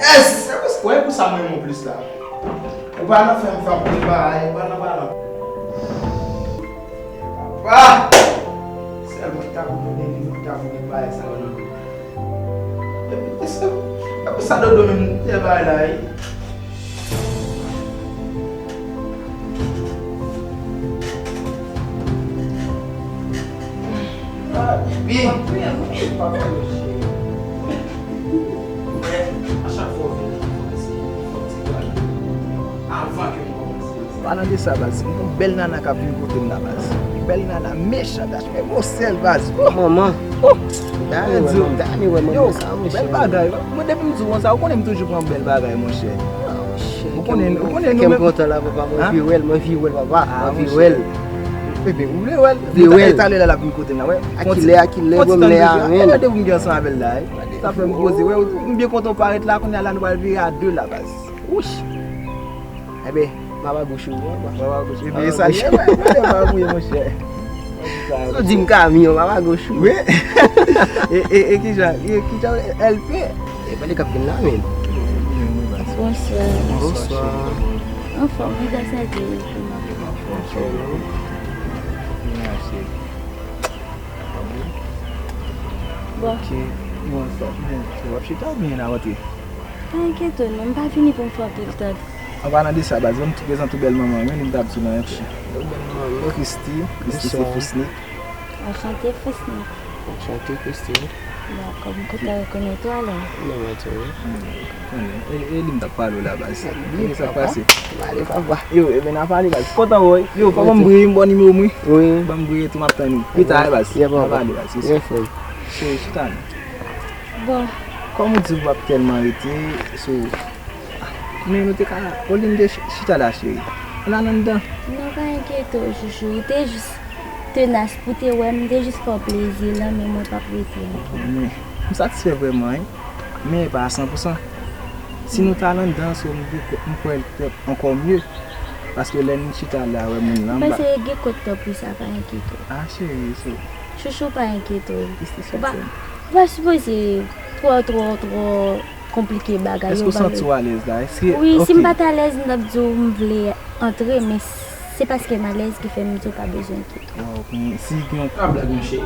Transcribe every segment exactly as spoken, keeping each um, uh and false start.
Yes! Se pou, wè, pou sa mwen renmen w plis la. Ou pa nan fè m fè anpil bagay, ou pa nan pale anpil. Papa! Sèl mwen ki ta pou tande li, mwen ki ta pou gen bagay sa yo nan men. Epi, eske, epi sa dodo menm, tèl bagay la, wi. Ah, epi, pa pale, cheri. Wè, a chak fwa w vin la, fò w eseye, fò w ti pale avan ke m kòmanse. Palan de sa, baz, m gon bèl nana k ap vin kote m la, baz. Bèl nana mechan, dash, men mo sèl, baz. Oh! Manman. Oh! Dani wè, manman, dani wè, manman, sa, monchè. Bèl bagay, wi. Mwen, depi m di w konsa, ou konnen m toujou pran bèl bagay, monchè. Ah, monchè, ou konnen, ou konnen nou menm. Kè m kontan la, papa, mwen vye wè l, mwen vye wè l, papa, mwen vye wè l. Ebyen, ou vle wè l? Vle wè l. Talè la, l ap vin kote m la, wè. A kilè, a kilè, bon, lè a, men. Gade pou m gen ansanm avè l la, wi. Sa fè m poze, wè, m byen kontan w parèt la, kounye a la, nou pral vire a de la, baz. Wouch! Ebyen, mama goch ou, mama goch ou. Ebyen, e sa l ye, wè, wè, mama goch ou, monchè. Si w di m kamyon, mama goch ou. Wi. E, e, e kijan, e kijan, L P? E pa li k ap vin la, men. Bonswa. Bonswa. Anfòm, wi, gras a Dye. Anfòm, wi. Mèsi. Bon. Ok, bon, sa, men, w ap chita oubyen n a rantre? Pa enkyete w non, m pa vini pou m fè anpil tande. An palan de sa, baz, ban m tou prezante w bèl manman mwen, li m t ap di w nan yon fen. Bèl manman. Christy, Christy se Fousnik. Anchante, Fousnik. Anchante, Christy. Bon, kòm m kontan rekonèt ou alò. Mwen menm tou, wi. E, e li m t ap pale w la, baz. Sa k pase? Pale, papa. Yo, ebyen, n a pale, baz. Kontan wè w. Yo, fò ban m bri, m ba w nimewo m, wi. Wi. Ban m bri tou, m ap tann ou. Pita, wi, baz. N a pale, baz. Cheri, chita non. Bon. Kòm ou di, ou p ap tèlman rete, so, men nou te ka, olye n te ch-, chita la, cheri. Ann al anndan. Non, pa enkyete w, chouchou. Ou te jis tenas pou te wè m, m te jis fè w plezi la, men mwen p ap rete ankò. Men, m satisfè vrèman, wi. Men e pa a san pou san. Si nou t al anndan, so, m te kwè, m kwè l t ap ankò mye. Paske lè n chita la, wè moun lan, m pa. M panse gen kòd tanpri sa, pa enkyete w. Ah, cheri, so. Chouchou, pa enkyete w. Ou pa, ou pa sipoze twò, twò, twò konplike bagay yo. Èske w santi w alèz la? Èske, wi, si m pa t alèz, m t ap di w m vle antre, men se paske m alèz ki fè m di w pa bezwen enkyete w. Waw, men si gen yon. Pa blag, monchè.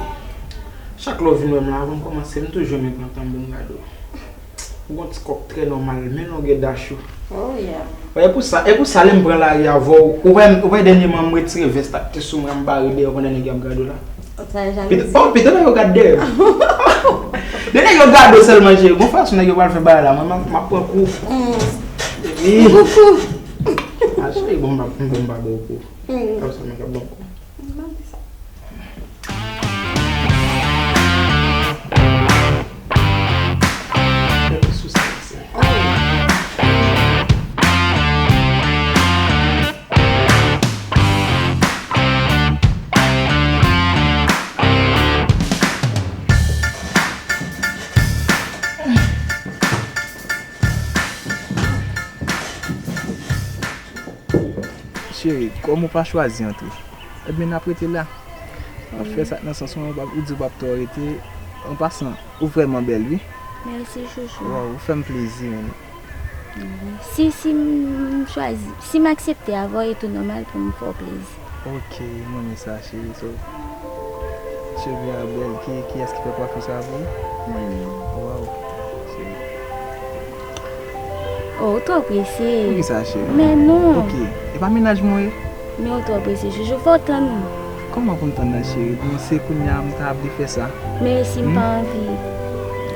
Chak lè w vin wè m la, avan m kòmanse, m toujou renmen pran tan m pou m gade w. Ou gon ti kòk trè nòmal, men longè dash ou. Oh, yeah. E pou sa, e pou sa, lè m pran lari avè w, ou wè, ou wè dènyèman m retire vès la k te sou mwen, m bare dèyè w pandan nèg yo ap gade w la. Sa janm di. Pito, oh, pito nèg yo gade dèyè m. Lè nèg yo gade w sèlman, cheri, gon fason nèg yo pral fè bagay la, mwen, m ap, m ap pran kou. Mm. Epi. Kou, kou. Ah, cheri, bon, m pa, bon, m pa ba w kou. Mm. Kòm sa, mwen k ap ba w kou. M pa di sa. Cheri, kòm ou pa chwazi antre, ebyen, n ap rete la. N ap fè sa k nan sans ou, ou di w p ap twò rete. An pasan, ou vrèman bèl, wi. Mèsi, chouchou. Waw, ou fè m plezi, menn. Mhm. Si, si m chwazi, si m aksepte avè w, e tou nòmal pou m fè w plezi. Ok, m renmen sa, cheri. So, cheve a bèl. Ki, kiyès ki fè kwafi sa pou ou? Mwen menm. Waw, cheri. Oh, ou twò prese. Poukisa, cheri? Men non. Ok, e pa mennaj mwen w ye? Men ou twò prese, chouchou, fò w tann. Kòman pou m tann nan, cheri? Bon, se kounye a m ta vle fè sa. Men e si m pa anvi?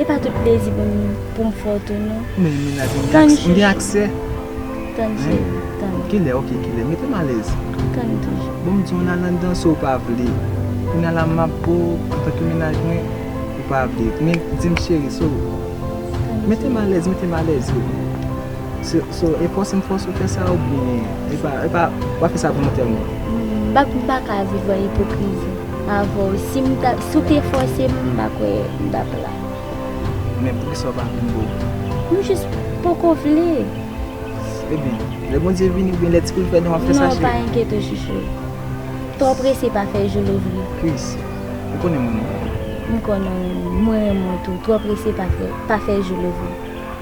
E pa tout plezi pou m, pou m fè w tou, non. Men mennaj mwen, m gen aksè. Tann, chouchou. Tann, cheri, tann. Kilè, ok, kilè. Mete m alèz. Tann toujou. Bon, m di w n al anndan, so w pa vle. Kounye a la, m ap bo, antanke mennaj mwen, ou pa vle. Men di m, cheri, so. Tann, cheri. Mete m alèz, mete m alèz, yo. So, so, e fòse m fòse w fè sa oubyen e pa, e pa, w ap fè sa volontèman? M pa, m pa ka viv an ipokrizi avè w. Si m ta, si w te fòse m, m pa kwè m t ap la. Men poukisa w pa vin bò? M jis poko vle. Ebyen, lè Bondye vini oubyen lè ti kou l fè non w ap fè sa, cheri? Non, pa enkyete w, chouchou. Twò prese pa fè jou louvri. Chris, ou konnen mwen renmen w. M konnen w, mwen renmen w tou. Twò prese pa fè, pa fè jou louvri.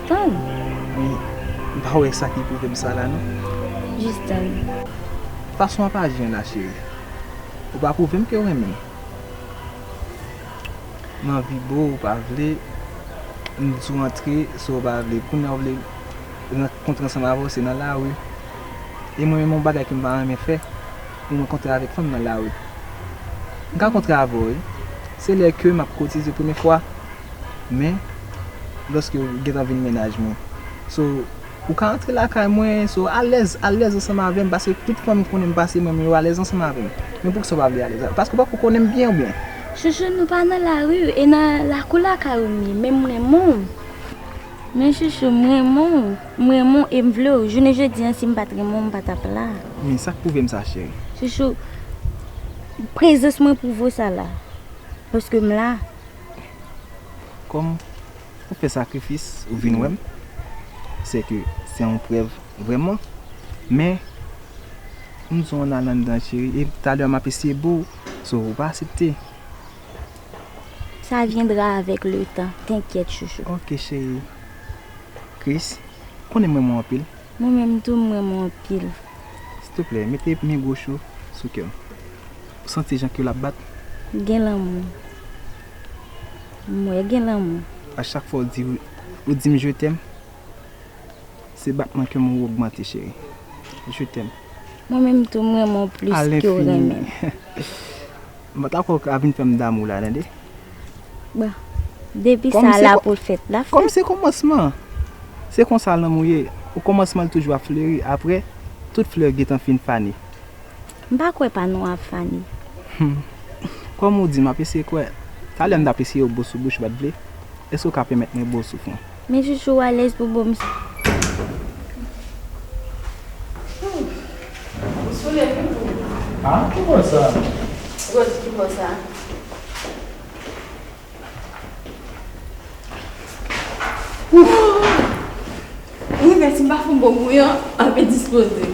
Tann. M pa wè sa ki pwouve m sa la non. Jis tann. Fason w ap aji an la, cheri, ou pa pwouve m ke w renmen m. M anvi bo, ou pa vle. M di w antre, sa w pa vle. Kounye a w vle rankontre ansanm avè w, se nan lari. E mwen menm, yon bagay ke m pa renmen fè, pou m rankontre avèk fanm nan lari. M ka rankontre avè w, wi. Se lè ke m ap kotize premye fwa, men lòske w gentan vin mennaj mwen. So, ou ka antre lakay mwen, so, alèz, alèz ansanm avè m, paske tout fanm ki konnen m pase mwen, men yo alèz ansanm avè m. Men poukisa w pa vle alèz? Paske w poko konnen m byen oubyen? Chouchou, nou pa nan lari, e nan lakou lakay ou m ye, men m renmen w. Men chouchou, m renmen w, m renmen w e m vle w. Jounen jodi a, si m pa t renmen w, m pa t ap la. Men sa k pwouve m sa, cheri? Chouchou, prezans mwen pwouve w sa la. Paske m la. Kòm ou fè sakrifis, ou vin wè m, se ke se yon prèv vrèman. Men, m di w ann al anndan, cheri, e talè m ap eseye bo w, so ou pa aksepte. Ça viendra avec le temps, t'inquiète, chouchou. Ok, cheri. Chris, konnen m renmen w anpil. Mwen menm tou, m renmen w anpil. Silvouplè, mete men goch ou sou kè m. Ou santi jan kè w ap bat? Gen lanmou. M wè gen lanmou. A chak fwa ou di, ou di m je t'aime, se batman kè m ou ogmante, cheri. Je t'aime. Mwen menm tou, m renmen w plis ke w renmen m. M pa ta kwè w ka vin fè m damou la, tande? Bon, depi sa la pou l fèt, l ap fèt. Kòm se kòmansman. Se konsa lanmou ye. O kòmansman, l toujou ap fleri. Apre, tout flè gentan fin fane. M pa kwè pa nou ap fane. Kòm ou di, m ap eseye kwè. Talè m t ap eseye w bo sou bouch, ou pa t vle. Èske w ka pèmèt mwen bo sou fon? Men chouchou, w alèz pou bo m. Ou soule pi pou. Ah, ki bò sa? Rose, ki bò sa? Ou rive, si m pa fè yon bon bouyon, an pe dispoze.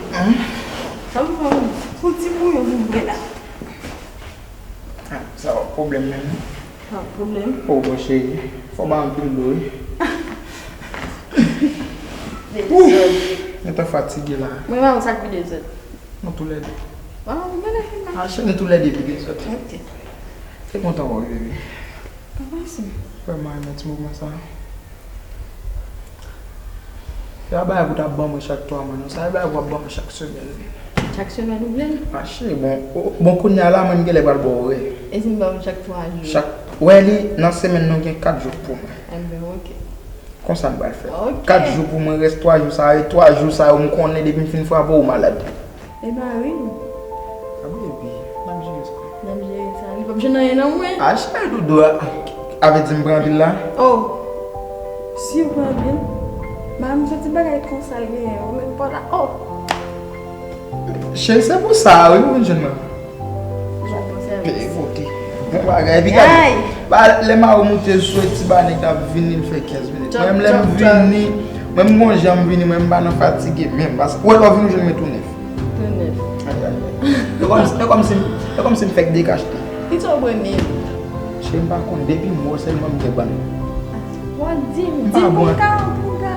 Sa pou fè yon, yon ti bouyon pou bwè la. Ah, sa pa pwoblèm menm. Pa pwoblèm. O, bon cheri, fò w ba m anpil dlo, wi. Dezòd. Mwen tan fatige la. Mwen, mwen, sa k pi dezòd. Nou toulède. Ah, ou mele fim nan. Ah, cheri, nou toulède pi dezòd. Ok. Se kontan wè w, bebe. Mèsi. Vrèman renmen ti moman sa. Se pa bagay pou w t ap ban mwen chak twa mwa, non. Sa se bagay pou w ap ban mwen chak semèn. Chak semèn ou vle l? Ah, cheri, bon, o, bon, kounye a la, mwen, m genlè pral ba w orè. E si m ba w chak twa jou? Chak, wè li, nan semèn, nou gen kat jou pou mwen. Enben, ok. Konsa n pral fè. Ok. Kat jou pou mwen, rès twa jou sa yo, e twa jou sa yo, m konnen depi m fin frape w, ou malad. E pa ri. A wi, epi, n ap jere sa. N ap jere sa. Li p ap jwenn anyen nan mwen. A, cheri doudou a, a vle di m pran anpil la? Oh. Si w pran anpil, m pa menm santi bagay konsa l genyen. Ou menm pa la. Oh. Cheri, se pou sa, wi, ou vin jwenn mwen. Jan pou sèvis. Peye kote. Bon bagay. Epi gade, ba, lè Maro moute sou ti ba nèg la ap vini, l fè kenz minit. Mwen menm lè m vini, mwen menm gon jan m vini, mwen m pa nan fatige menm. Paske, wè, lè w vini, w jwenn mwen tou nèf. Tou nèf. Ay, ay, ay. E kòmsi, e kòmsi, e kòmsi m fèk dekachte. Kisa w pran nèf? Cheri, m pa konn. Depi m wè w sèlman m gen bann. W ap di m, di m pou m ka, pou m ka,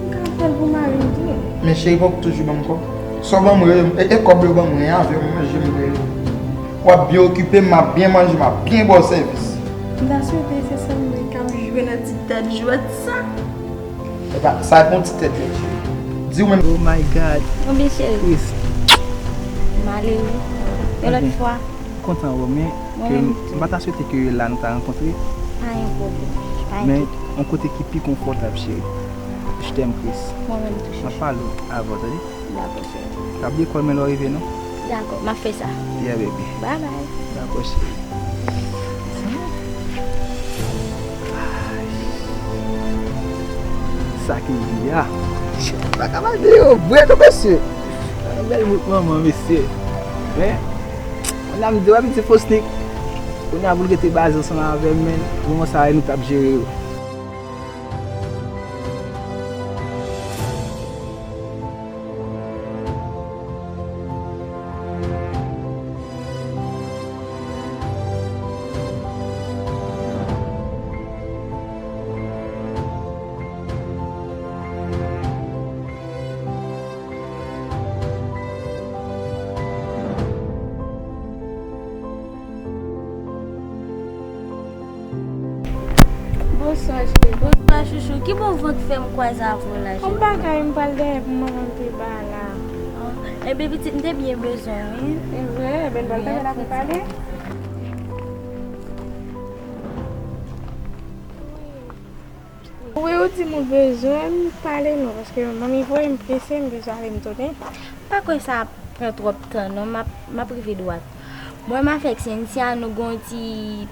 pou m ka fè l pou mari m tou. Men cheri, fòk toujou ban m kòb. Sa w ban mwen yo, e, e kòb yo ban mwen, avè m manje m bwè. W ap byen okipe m, m ap byen manje, m ap byen ba w sèvis. M ta swete se sèl mwen k ap jwe nan ti tèt jwèt sa. Epa, sa e pa yon ti tèt yo, cheri. Di w menm. Oh my God. Konbyen cheri? Chris. M ale wi. Yon lòt fwa. Kontan wè w, men ke m pa ta swete ke la nou ta rankontre. Pa gen pwoblèm. Pa gen pwoblèm. Men yon kote ki pi konfòtab, cheri. Je t'aime, Chris. Mwen menm tou, chouchou. M ap pale w avè w, tande? Dakò, cheri. Pa bliye kòl mwen lè w rive, non? Dakò, m ap fè sa. Yeah, baby. Bye bye. Dakò, cheri. Sa ki di a? Pa ka mal de yo vre non, mesye. Bèl bout manman, mesye. Men, konnya m di, wè, piti Fosnik, konnya pou l rete baze ansanm avè m, men, moman sa a, nou t ap jere yo. Bonswa, cheri. Bonswa, chouchou. Ki bon van k fè m kwaze avè w la, cheri? Yon bagay, m pral dèyè pou mwen, m pi ba la. Ah, enben, pitit, m te byen bezwen w, wi. E vre? Enben, m pral kanpe la pou pale. Wi, ou di m ou bezwen m pale non, paske manmi voye m prese, m bezwen ale m tounen. M pa kwè sa ap pran twòp tan non, m ap, m ap rive dwat. Mwen m avèk Cynthia, nou gen yon ti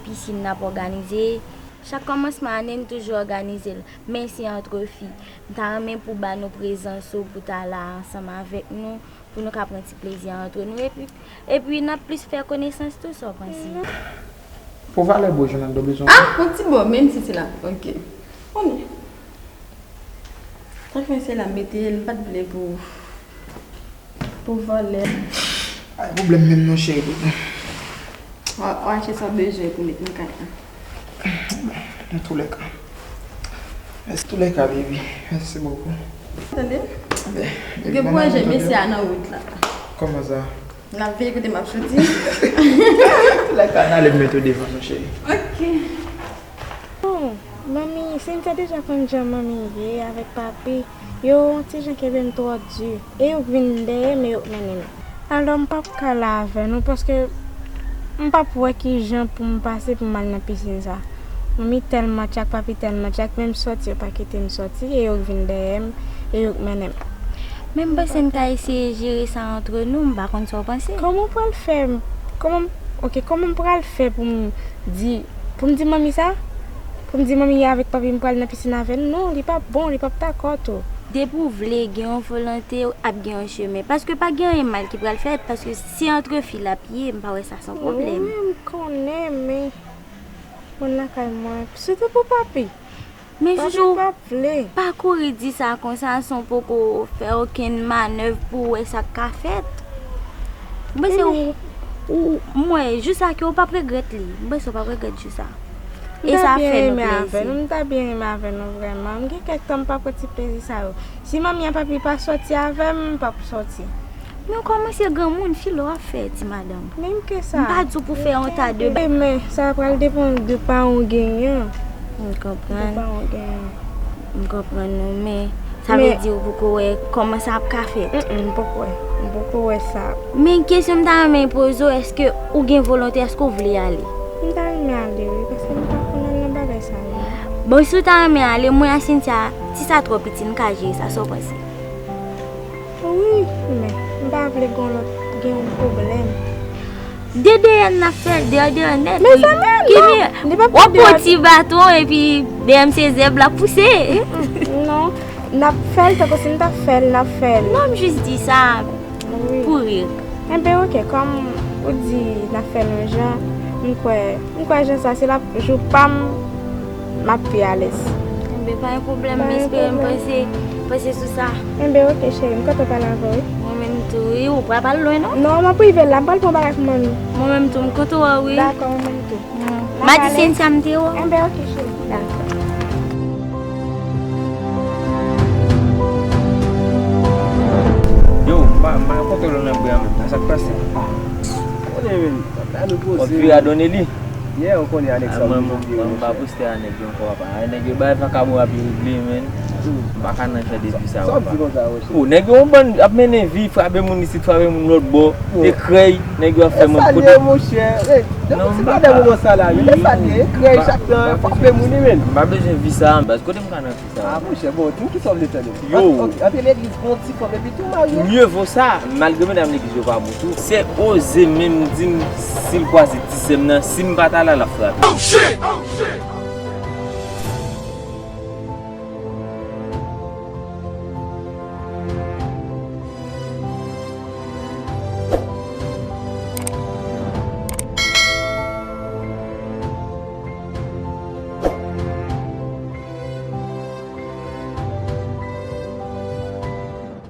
pisin n ap òganize. Chak kòmansman ane, n toujou òganize l, men se antre fi. M ta renmen pou w ba nou prezans ou, pou w ta la ansanm avèk nou, pou nou ka pran ti plezi antre nou. Epi, epi n ap plis fè konesans tou, sa w panse? Pou valè bò, Jonando bezwen. Ah, yon ti bò, menm si se la. Ok. Konnen. Sa k fè se la m mete l, m pa t vle pou, pou vòlè. Pa gen pwoblèm menm non, cheri. Wa, w achte sa w bezwen pou met nan kay la. Bon, nan toulèka. Mèsi toulèka, baby. Mèsi bokou. Tande? Gen pwojè mesye a nan wout la. Kòman sa? N ap veye kote m ap soti. Toulèka, n ale m mete w devan non, cheri. Ok. Oh, manmi, Cynthia deja konn jan manmi ye avèk papi. Yo yon ti jan kenbe m twò di. E yo k vin dèyè m, e yo k mennen m. Alò, m p ap ka la avè nou, paske m p ap wè ki jan pou m pase pou m al nan pisin sa. Manmi tèlman tchak, papi tèlman tchak, menm sòti, yo pa kite m sòti, e yo k vin dèyè m, e yo k mennen m. Men m panse n ka eseye jere sa antre nou, m pa konn sa w panse. Kòman w pral fè m? Kòman m, ok, kòman m pral fè pou m di, pou m di manmi sa? Pou m di manmi avèk papi m pral nan pisin avè n? Non, li p ap bon, li p ap dakò tou. Depi w vle, gen yon volonte, ap gen yon chemen. Paske pa gen anyen mal ki pral fèt, paske se antre fi l ap ye, m pa wè sa se yon pwoblèm. Wi, m konnen, men moun lakay mwen, sitou pou papi. Men Joujou, pa kouri di sa konsa san w poko fè okenn manèv pou w wè sa k ka fèt. M panse w, ou, m wè jou sa ke w p ap regrèt li. M panse w p ap regrèt jou sa. E sa fè nou plezi. M ta byen renmen avè nou vrèman. M gen kèk tan m p ap pran ti plezi sa yo. Si manmi ak papi pa sòti avè m, m p ap sòti. Men w kòmanse granmoun, filo w ap fè, ti madanm. Menm ke sa. M pa di w pou fè yon ta de ba- Men sa pral depann de paran w genyen an. M konprann. De paran w genyen an. M konprann ou, men sa vle di ou poko wè kòman sa ap ka fèt. Mm, mm, m poko wè. M poko wè sa. Men kesyon m ta renmen poze w, èske ou gen volonte, èske ou vle ale? M ta renmen ale, wi, paske m pa konn al nan bagay sa yo. Bon, si w ta renmen ale, mwen ak Cynthia, ti sa twò piti, n ka jere sa, sa w panse? Wi, men m pa vle gen lòt, gen yon pwoblèm. De dèyè n ap fè l, dèyè dèyè nèt. Mezanmi, non, li p ap fè dèyè. W ap pran ti baton epi dèyè m se zèb l ap pouse. Mm, mm, non, n ap fè l tankou si n t ap fè l, n ap fè l. Non, m jis di sa pou ri. Enben, ok, kòm ou di n ap fè l yon jan, m kwè, m kwè jan sa, si l ap jou pa m, m ap pi alèz. Enben, pa gen pwoblèm, m espere m panse, panse sou sa. Enben, ok, cheri, m kontan pale avè w, wi. Mwen menm tou, wi, ou pa pral lwen, non? Non, m ap rive la, m pral pran bagay pou manmi. Mwen menm tou, m kontan wè w, wi. Dakò, mwen menm tou. M a di Cynthia m te wè w. Enben, ok, cheri. Dakò. Yo, m pa, m pa kontan lè w nan bra m, sa k pase? Ah, konnen menm, sa nou poze. W ap vire a Donelly? Yeah, ou konnen anèk sa. Mwen, mwen, mwen, m pa poste a nèg yo ankò, papa. A nèg yo bay vakabon ap regle, menn. M pa ka nan jan de vi sa, papa. Sa w ap di konsa, Rocher? O, nèg yo yon bann ap mennen vi, frape moun isit, frape moun lòt bò, e krèy, nèg yo ap fè mwen kote. Monchè, e, depi ti gade moun sa la, wi, lè sa li ye, e krèy chak tan, frape moun, wi, menn. M pa bezwen vi sa, baz, kote m ka nan vi sa? Ah, monchè, bon, di m kisa w vle fè menm? Yo. Ant, ant, antre legliz, pran yon ti fanm, epi tou marye. Mye vo sa, malgre medam legliz yo pa bon tou, se oze menm di m si l kwaze ti sè m nan, si m pa t al la, l ap frape. Oh, shit! Oh, shit!